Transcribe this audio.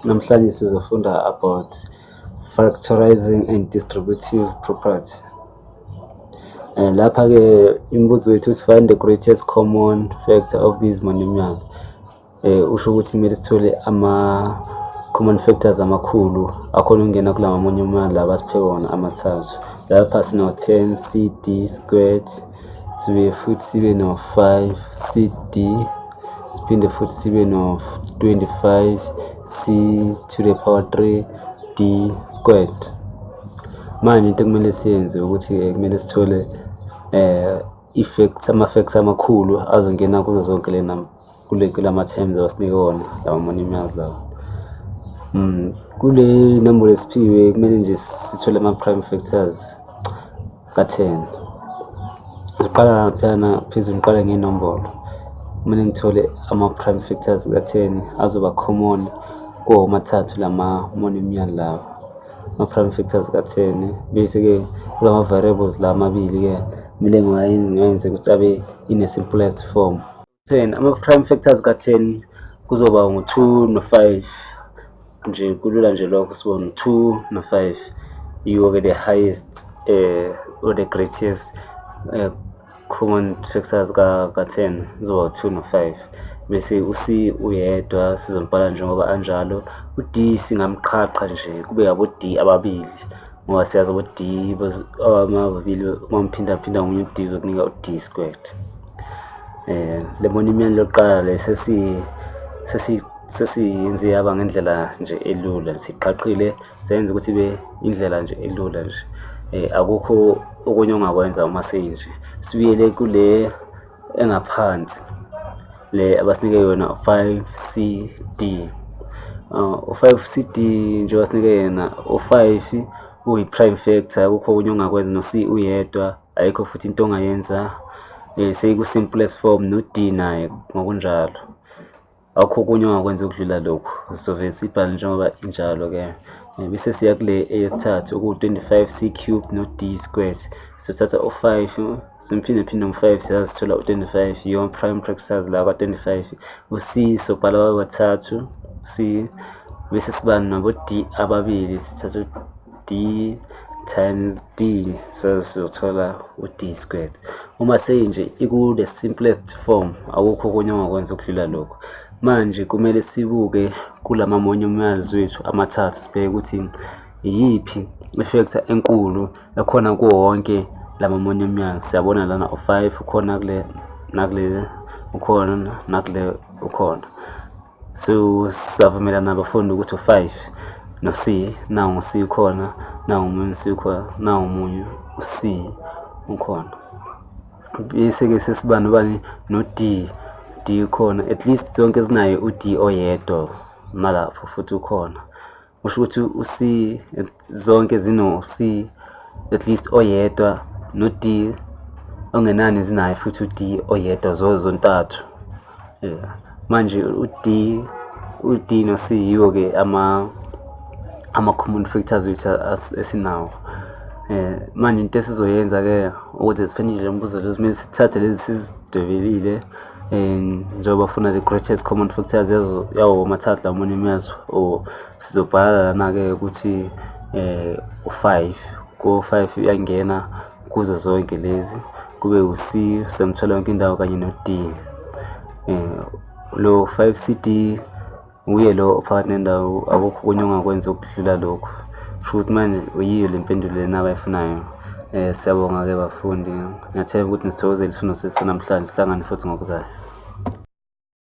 Namhlanje sizofunda about factorizing and distributive property. Lapha-ke imibuzo yethu uthi, "Find the greatest common factor of these monomial." Usho ukuthi kumele sithole ama-common factors amakhulu akhona ukungena kulama monomial la abasiphe wona amathathu. Lapha sino-10 c d squared, sibuye futhi sibe no-5 c d, siphinde futhi sibe no-25 c to the power 3 d squared. Manje into ekumele siyenze ukuthi kumele sithole effects, ama-factor amakhulu azongena kuzo zonke le kule kulama terms abasinike wona, lawa monomials lawa. Kule nombolo esiphiwe kumele nje sithole ama-prime factors ka-10. Siqala laphayana phezulu, ngiqale ngey'nombolo. Kumele ngithole ama-prime factors ka-10 azoba common kuwo womathathu lama monomial lawa, ama-prime factors ka-10. Bese-ke kulama variables la amabili-ke kumele ngiwenze ukuthi abe in a simplest form. 10, ama-prime factors ka-10 kuzoba ngu-2 no-5 nje, kulula nje lokho. Sibone 2 no-5 yiwo-ke the highest or the greatest common factors ka-10, kuzoba u-2 no-5. Bese u-C uyedwa, sizombhala njengoba anjalo. U-D singamqhaqha nje kube abo-D ababili, ngoba siyazi abo-D ababili uma umphindaphinda ngomunye u-D uzokunika u-D squared. Le monomial lokuqala le sesiyenze yaba ngendlela nje elula, siqhaqhile, senza ukuthi ibe indlela nje elula nje. Akukho okunye ongakwenza uma seyinje. Sibuyele kule engaphansi, le abasinike yona, 5 c d. U-5 c d njengoba sinike yena, u-5 uyi-prime factor, akukho okunye ongakwenza, no-c uyedwa, ayikho futhi into ongayenza, seyiku-simplest form, no-d naye ngokunjalo, akukho okunye ongakwenza ukudlula lokhu. Sovele siyibhale njengoba injalo-ke. Bese siya kule eyesithathu okuwu-25 c cubed no-d squared. Sothatha u-5, simphinde phinde ngo-5, siyazi sithola u-25, yiyo prime factors la ka-25. U-c sobhala babe bathathu c, bese siba nabo-d ababili, sithatha u-d times d, sizothola u-d squared. Uma seyinje iku-the simplest form, akukho okunye ongakwenza ukudlula lokho. Manje kumele sibuke kulama monomials wethu amathathu, sibheke ukuthi iyiphi i-factor enkulu ekhona kuwo wonke lama monomials. Siyabona lana u-5 ukhona kule, nakule ukhona, nakule ukhona. So siyavumelana abafundi ukuthi u-5 no-c, nangu u-c ukhona, nangu omunye u-c ukhona, nangu omunye u-c ukhona. Bese-ke sesiba nobani? No-d, d ukhona. At least zonke zinayo u-d oyedwa, nalapho futhi ukhona. Kusho ukuthi u-c, zonke zino-c at least oyedwa, no-d ongenani zinayo futhi u-d oyedwa zontathu. Yeah, manje u-d no-c yiwo-ke ama-common factors wethu esinawo. Manje into esizoyenza-ke ukuze siphendule lo mbuzo lo, kumele sithathe lezi sizidwebelile, njengoba funa the greatest common factors yawo womathathu la monomials, or sizobhala lana-ke ukuthi u-5 ko-5 uyangena kuzo zonke lezi, kube u-C semthola yonke indawo kanye no-D. Lo 5 CD uye lo ophakathi nendawo, akukho okunye ongakwenza ukudlula lokhu. Kusho ukuthi manje uyiyo le mpendulo lena abayifunayo. Siyabonga-ke bafundi, ngiyathemba ukuthi nisithokozele isifundo sethu sanamhlanje. Sihlangane futhi ngokuzayo.